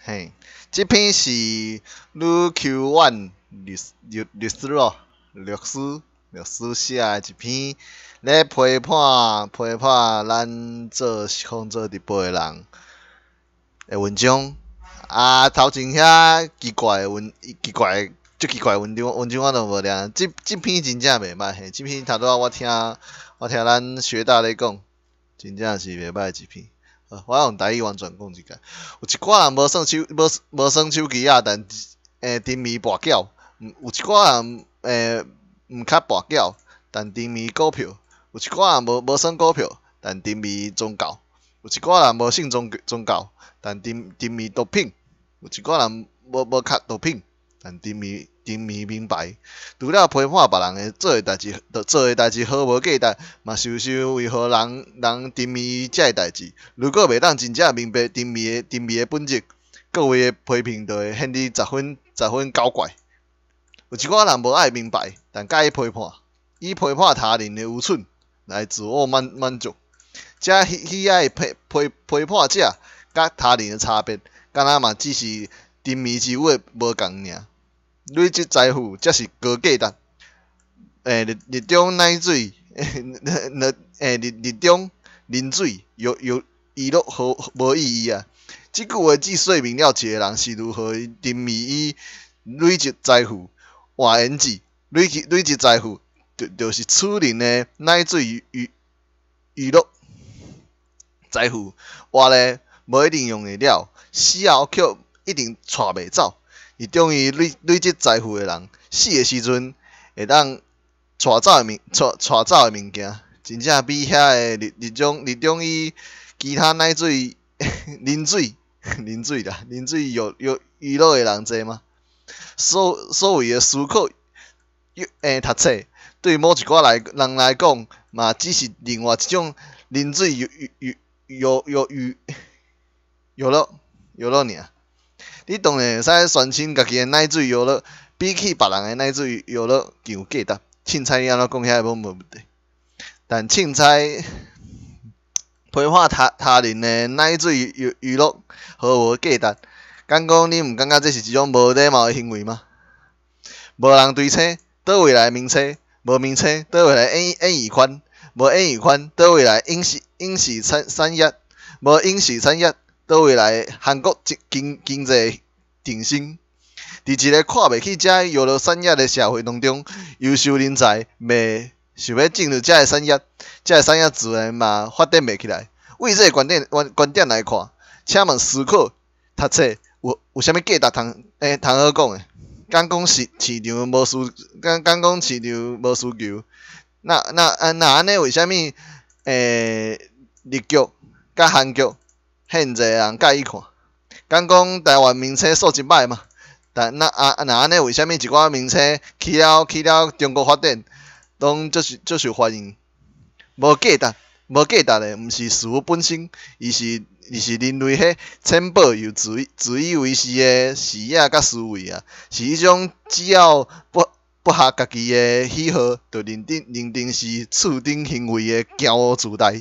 嘿，這篇是呂秋遠律律律師咯，律師律師寫的一篇，咧批判批判咱做實況做直播的人的文章。啊，頭前遐奇怪的文，奇怪的足奇怪的文章，文章我都無掠。這這篇真正袂䆀，嘿，這篇頭拄仔我聽我聽咱學大咧講，真正是袂䆀的一篇。我用台語完全講一下。有一寡人無耍手無無耍手機仔，但沉迷跋筊；有一寡人毋較跋筊，但沉迷股票；有一寡人無無耍股票，但沉迷宗教；有一寡人無信宗宗教，但沉沉迷毒品；有一寡人無無吸毒品，但沉迷沉迷名牌。除了批判別人的做的代誌，做的代誌毫無價值，嘛想想為何人人沉迷這个代誌。如果袂當真正明白沉迷的沉迷的本質，各位的批評就會顯得十分十分狡怪。有一寡人無愛明白，但佮意批判，以批判他人的愚蠢來自我滿滿足。這喜喜愛批批批判者佮他人的差別，敢若嘛只是沉迷之有的無仝爾。累積財富才是高價值。日日中奶水，日日中啉水，有有娛樂毫無意義啊！這句話只說明了一个人是如何沉迷於累積財富。換言之，累積累積財富，就就是此人的奶水娛娛樂財富，活咧無一定用會了，死後卻一定帶袂走。熱衷於累累積財富的人，死的時陣會當帶走的物帶帶走的物件，真正比遐个熱熱衷熱衷於其他奶水啉水啉水啦，啉水有有娛樂的人濟嗎？所所謂的思考，讀冊，對某一寡來人來講，嘛只是另外一種啉水遊遊遊遊娛遊樂遊樂爾。你當然會使宣稱家己的奶水娛樂，比起別人的奶水娛樂更有價值。凊彩你按怎講遐攏無問題。但凊彩批判他他人的奶水娛娛樂毫無價值，敢講你毋感覺這是一種無禮貌的行為嗎？無人追星，佗位來名車？無名車，佗位來演演藝圈？無演藝圈，佗位來影視影視產產業？無影視產業，佗位來韓國經經經濟振興？佇一个看袂起這娛樂產業的社會當中，優秀人才袂想欲進入這个產業，這个產業自然嘛發展袂起來。為這个觀點觀觀點來看，請問思考、讀冊有有啥物價值通通好講的？敢講市市場無需，敢敢講市場無需求？那那啊那按呢？為啥物日劇佮韓劇遐濟人佮意看？敢講台灣名車素質䆀嗎？但那啊若按呢？為啥物一寡名車去了去了中國發展，攏足受足受歡迎？無價值，無價值的，毋是事物本身，而是而是人類彼淺薄又自自以為是的視野佮思維啊，是彼種只要不不合家己的喜好，就認定認定是次等行為的驕傲自大。